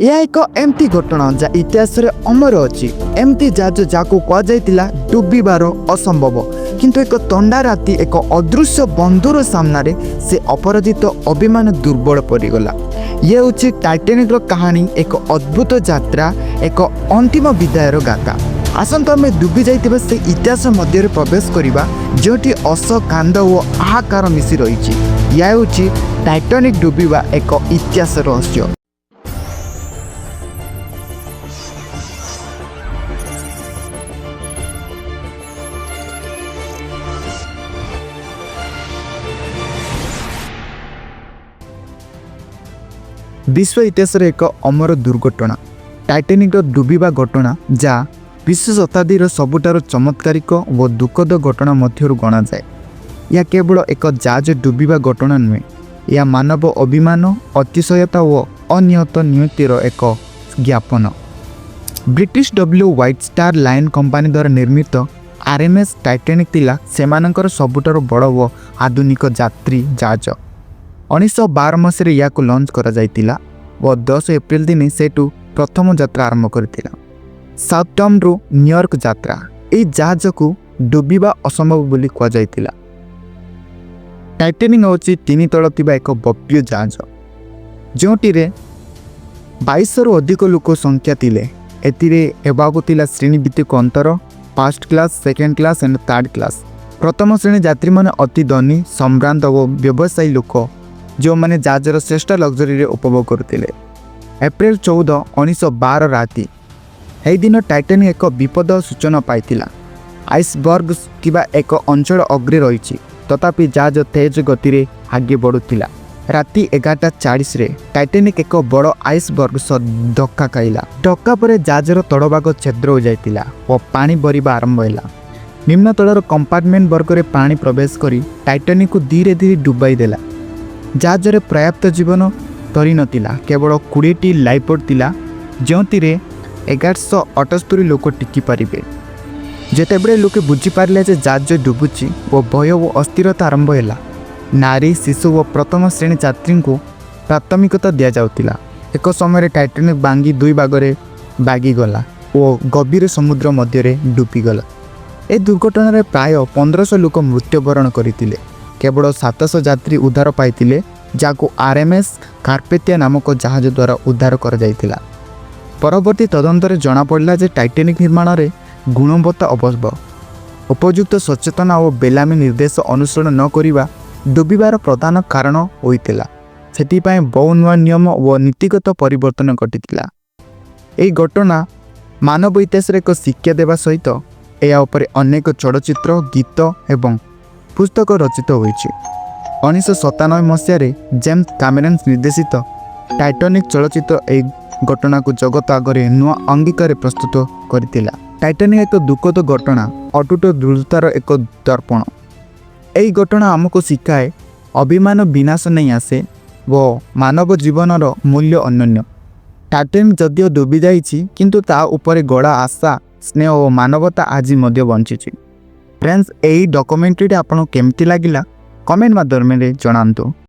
ଏହା ଏକ ଏମିତି ଘଟଣା ଯାହା ଇତିହାସରେ ଅମର ଅଛି। ଏମିତି ଜାହାଜ ଯାହାକୁ କୁହାଯାଇଥିଲା ଡୁବିବାର ଅସମ୍ଭବ, କିନ୍ତୁ ଏକ ଥଣ୍ଡା ରାତି ଏକ ଅଦୃଶ୍ୟ ବନ୍ଧୁର ସାମ୍ନାରେ ସେ ଅପରାଜିତ ଅଭିମାନ ଦୁର୍ବଳ ପଡ଼ିଗଲା। ଇଏ ହେଉଛି ଟାଇଟାନିକ୍ର କାହାଣୀ, ଏକ ଅଦ୍ଭୁତ ଯାତ୍ରା, ଏକ ଅନ୍ତିମ ବିଦାୟର ଗାଥା। ଆସନ୍ତୁ ଆମେ ଡୁବି ଯାଇଥିବା ସେ ଇତିହାସ ମଧ୍ୟରେ ପ୍ରବେଶ କରିବା, ଯେଉଁଠି ହସ, କାନ୍ଦ ଓ ହାହାକାର ମିଶି ରହିଛି। ଏହା ହେଉଛି ଟାଇଟାନିକ୍ ଡୁବିବା ଏକ ଇତିହାସ ରହସ୍ୟ। ବିଶ୍ୱ ଇତିହାସରେ ଏକ ଅମର ଦୁର୍ଘଟଣା, ଟାଇଟାନିକ୍ର ଡୁବିବା ଘଟଣା, ଯାହା ବିଶ୍ୱ ଶତାବ୍ଦୀର ସବୁଠାରୁ ଚମତ୍କାରିକ ଓ ଦୁଃଖଦ ଘଟଣା ମଧ୍ୟରୁ ଗଣାଯାଏ। ଏହା କେବଳ ଏକ ଜାହାଜ ଡୁବିବା ଘଟଣା ନୁହେଁ, ଏହା ମାନବ ଅଭିମାନ, ଅତିଶୟତା ଓ ଅନିୟତ ନିୟତିର ଏକ ଜ୍ଞାପନ। British W white star line company ଦ୍ୱାରା ନିର୍ମିତ ଆର୍ଏମ୍ଏସ୍ ଟାଇଟାନିକ୍ ଥିଲା ସେମାନଙ୍କର ସବୁଠାରୁ ବଡ଼ ଓ ଆଧୁନିକ ଯାତ୍ରୀ ଜାହାଜ। 1912 ମସିହାରେ ଏହାକୁ ଲଞ୍ଚ କରାଯାଇଥିଲା ଓ 10 ଏପ୍ରିଲ ଦିନ ସେଠୁ ପ୍ରଥମ ଯାତ୍ରା ଆରମ୍ଭ କରିଥିଲା, ସାଉଥଟନ୍ରୁ ନ୍ୟୁୟର୍କ ଯାତ୍ରା। ଏହି ଜାହାଜକୁ ଡୁବିବା ଅସମ୍ଭବ ବୋଲି କୁହାଯାଇଥିଲା। ଟାଇଟାନିକ୍ ହେଉଛି ତିନି ତଳ ଥିବା ଏକ ଭବ୍ୟ ଜାହାଜ, ଯେଉଁଟିରେ 2200ରୁ ଅଧିକ ଲୋକ ସଂଖ୍ୟା ଥିଲେ। ଏଥିରେ ହେବାକୁ ଥିଲା ଶ୍ରେଣୀଭିତ୍ତିକ ଅନ୍ତର, first class, second class and third class. ପ୍ରଥମ ଶ୍ରେଣୀ ଯାତ୍ରୀମାନେ ଅତି ଧନୀ, ସମ୍ଭ୍ରାନ୍ତ ଓ ବ୍ୟବସାୟୀ ଲୋକ, ଯେଉଁମାନେ ଜାହାଜର ଶ୍ରେଷ୍ଠ ଲକ୍ଜରୀରେ ଉପଭୋଗ କରୁଥିଲେ। ଏପ୍ରିଲ 14, 1912 ରାତି, ଏହିଦିନ ଟାଇଟାନିକ୍ ଏକ ବିପଦ ସୂଚନା ପାଇଥିଲା। ଆଇସବର୍ଗ ଥିବା ଏକ ଅଞ୍ଚଳ ଅଗ୍ରେ ରହିଛି। ତଥାପି ଜାହାଜ ତେଜ ଗତିରେ ଆଗେ ବଢ଼ୁଥିଲା। ରାତି 11:40ରେ ଟାଇଟାନିକ୍ ଏକ ବଡ଼ ଆଇସବର୍ଗ ସହ ଧକ୍କା ଖାଇଲା। ଧକ୍କା ପରେ ଜାହାଜର ତଳଭାଗ ଛିଦ୍ର ହୋଇଯାଇଥିଲା ଓ ପାଣି ଭରିବା ଆରମ୍ଭ ହେଲା। ନିମ୍ନ ତଳର କମ୍ପାର୍ଟମେଣ୍ଟ ବର୍ଗରେ ପାଣି ପ୍ରବେଶ କରି ଟାଇଟାନିକ୍କୁ ଧୀରେ ଧୀରେ ଡୁବାଇ ଦେଲା। ଜାହାଜରେ ପର୍ଯ୍ୟାପ୍ତ ଜୀବନ ତରି ନଥିଲା। କେବଳ 20ଟି ଲାଇଫ୍ ଥିଲା, ଯେଉଁଥିରେ 1178 ଲୋକ ଟିକିପାରିବେ। ଯେତେବେଳେ ଲୋକେ ବୁଝିପାରିଲେ ଯେ ଜାହାଜ ଡୁବୁଛି ଓ ଭୟ ଓ ଅସ୍ଥିରତା ଆରମ୍ଭ ହେଲା, ନାରୀ, ଶିଶୁ ଓ ପ୍ରଥମ ଶ୍ରେଣୀ ଯାତ୍ରୀଙ୍କୁ ପ୍ରାଥମିକତା ଦିଆଯାଉଥିଲା। ଏକ ସମୟରେ ଟାଇଟାନିକ୍ ଭାଙ୍ଗି ଦୁଇ ଭାଗରେ ଭାଗିଗଲା ଓ ଗଭୀର ସମୁଦ୍ର ମଧ୍ୟରେ ଡୁବିଗଲା। ଏ ଦୁର୍ଘଟଣାରେ ପ୍ରାୟ 1500 ଲୋକ ମୃତ୍ୟୁବରଣ କରିଥିଲେ। କେବଳ 700 ଯାତ୍ରୀ ଉଦ୍ଧାର ପାଇଥିଲେ, ଯାହାକୁ ଆର୍ଏମ୍ଏସ୍ କାର୍ପେଥିଆ ନାମକ ଜାହାଜ ଦ୍ୱାରା ଉଦ୍ଧାର କରାଯାଇଥିଲା। ପରବର୍ତ୍ତୀ ତଦନ୍ତରେ ଜଣାପଡ଼ିଲା ଯେ ଟାଇଟାନିକ୍ ନିର୍ମାଣରେ ଗୁଣବତ୍ତା ଅଭାବ, ଉପଯୁକ୍ତ ସଚେତନା ଓ ବେଲାମି ନିର୍ଦ୍ଦେଶ ଅନୁସରଣ ନ କରିବା ଡୁବିବାର ପ୍ରଧାନ କାରଣ ହୋଇଥିଲା। ସେଥିପାଇଁ ବହୁ ନୂଆ ନିୟମ ଓ ନୀତିଗତ ପରିବର୍ତ୍ତନ ଘଟିଥିଲା। ଏହି ଘଟଣା ମାନବ ଇତିହାସରେ ଏକ ଶିକ୍ଷା ଦେବା ସହିତ ଏହା ଉପରେ ଅନେକ ଚଳଚ୍ଚିତ୍ର, ଗୀତ ଏବଂ ପୁସ୍ତକ ରଚିତ ହୋଇଛି। 1997 ମସିହାରେ ଜେମ୍ସ କାମେରନ୍ ନିର୍ଦ୍ଦେଶିତ ଟାଇଟାନିକ୍ ଚଳଚ୍ଚିତ୍ର ଏହି ଘଟଣାକୁ ଜଗତ ଆଗରେ ନୂଆ ଅଙ୍ଗୀକାରରେ ପ୍ରସ୍ତୁତ କରିଥିଲା। ଟାଇଟାନିକ୍ ଏକ ଦୁଃଖଦ ଘଟଣା, ଅଟୁଟ ଦୃଢ଼ତାର ଏକ ଦର୍ପଣ। ଏହି ଘଟଣା ଆମକୁ ଶିଖାଏ, ଅଭିମାନ ବିନାଶ ନେଇ ଆସେ ଓ ମାନବ ଜୀବନର ମୂଲ୍ୟ ଅନନ୍ୟ। ଟାଇଟାନିକ୍ ଯଦିଓ ଡୁବି ଯାଇଛି, କିନ୍ତୁ ତା ଉପରେ ଗଢ଼ା ଆଶା, ସ୍ନେହ ଓ ମାନବତା ଆଜି ମଧ୍ୟ ବଞ୍ଚିଛି। ଫ୍ରେଣ୍ଡସ୍, ଏହି ଡକୁମେଣ୍ଟାରୀଟି ଆପଣଙ୍କୁ କେମିତି ଲାଗିଲା, କମେଣ୍ଟ ମାଧ୍ୟମରେ ଜଣାନ୍ତୁ।